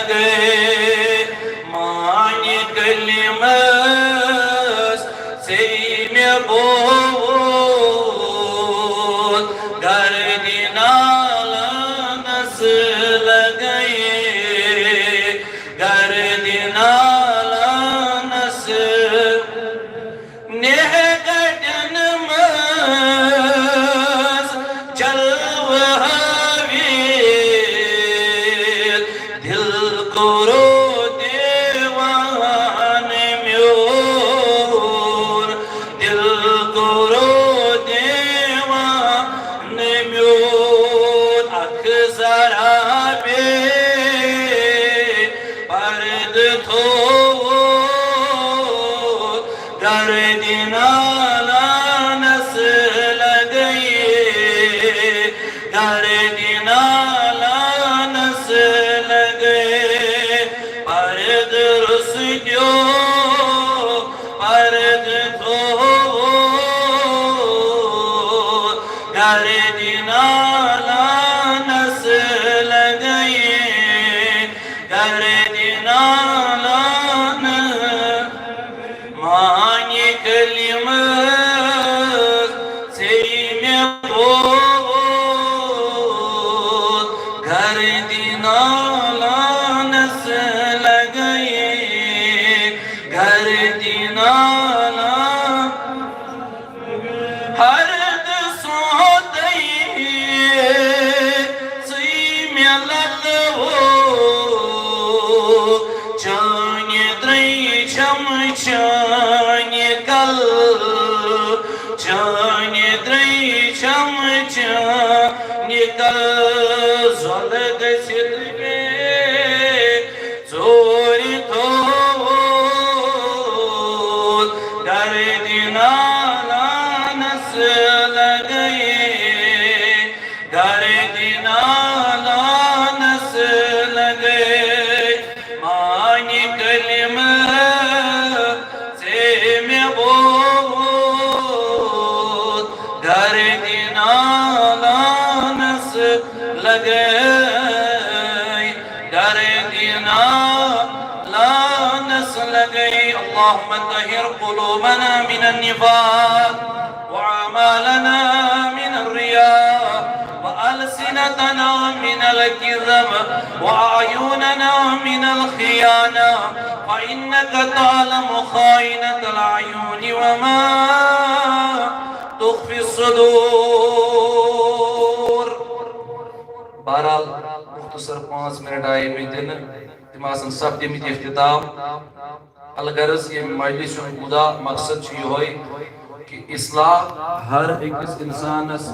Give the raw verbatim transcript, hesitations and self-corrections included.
گٔے، مانہِ کلمس ژے مےٚ بوٗت، گردِ نالانس لگے، گردِ نالانس۔ نہہ گٹن منٛز جلوٕ ہٲوِتھ، دل کوٚرُو دیوان میون، دل کوٚرُو دیوان میون۔ اکھ ذرا بے پردٕ تھوٚوُتھ، گردِ نالانس لگے، گردِ نالانس لگے۔ پردٕ روٚستُے پردٕ تھوٚوُتھ، گردِ نالانس لگے، گردِ نالانس۔ مانہِ کلمس ژے مےٚ بوٗت، گردِ نالانس لگے، گردِ نالانس۔ ہر دِ سونتٕے ژٕے مےٚ لگوو، چانہِ درٛے چھم چانہِ کل، چانہِ درٛے چھم چانہِ کل۔ زۄلہٕ گٔژھِتھ مے ژوٗرِ تھوٚوُتھ، گردِ نالانس لگے، گردِ نالانس لگے۔ مانہِ کلمس ژے مےٚ بوٗت، گردِ نالانس لگے، گردِ نالانس لگے۔ اللهم طهر قلوبنا من النفاق، وأعمالنا من الرياء، وألسنتنا من الكذب، وأعيننا من الخيانة، فإنك تعلم خائنة الأعين وما تخفي الصدور۔ بہرحال، مختصر پانٛژھ منٹ آیہِ مےٚ دِنہٕ، تِم آسن سپدِمٕتۍ اختتام۔ الغرض، ییٚمہِ مجلس ہُنٛد مُدا مقصد چھُ یِہوٚے کہِ اصلاح ہر أکِس اِنسانَس